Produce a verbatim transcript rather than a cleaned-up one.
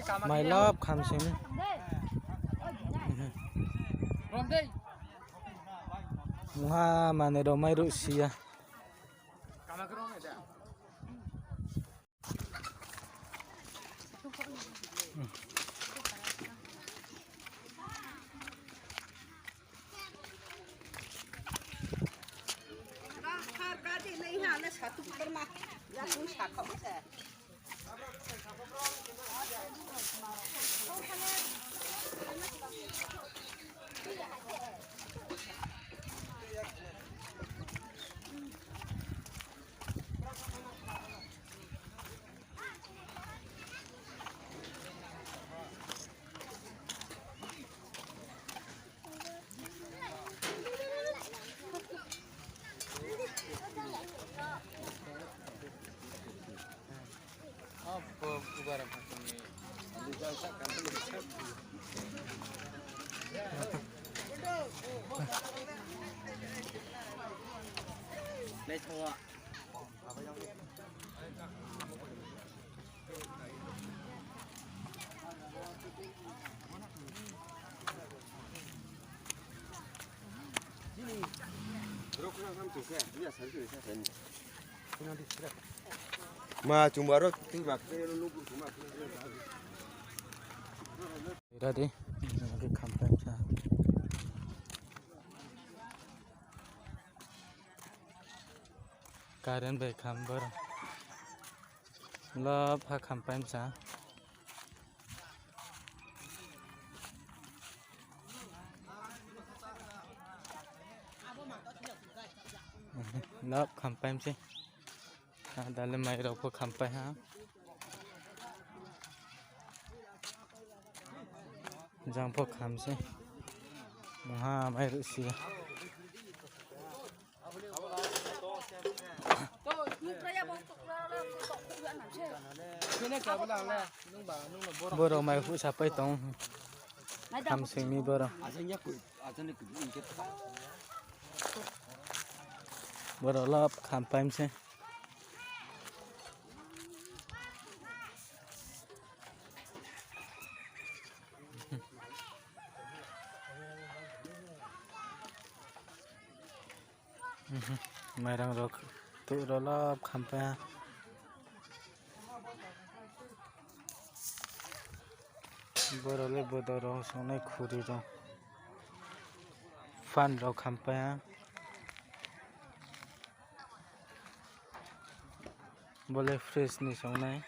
Mai lap kham sing. Mungha mane rao mairuh si ya. Ma, chung baro tui ma khe, no bur ma khe. Ira di, ira di khampai sa. Current bai kham boro. Lap ha khampai sa. Lap khampai se. Ha, dale mai rao pho khampai ha. Jang pho kham se. Mungha mairuh si ya. Boro mai phuh sapai tong. Kham sing mi boro. Boro lap khampai se. Mairang rao tuh rao lap khampai ha. Boro le bodo rao songnai khuri rao. Fan rao khampai ha. Bo le fridge ni songnai.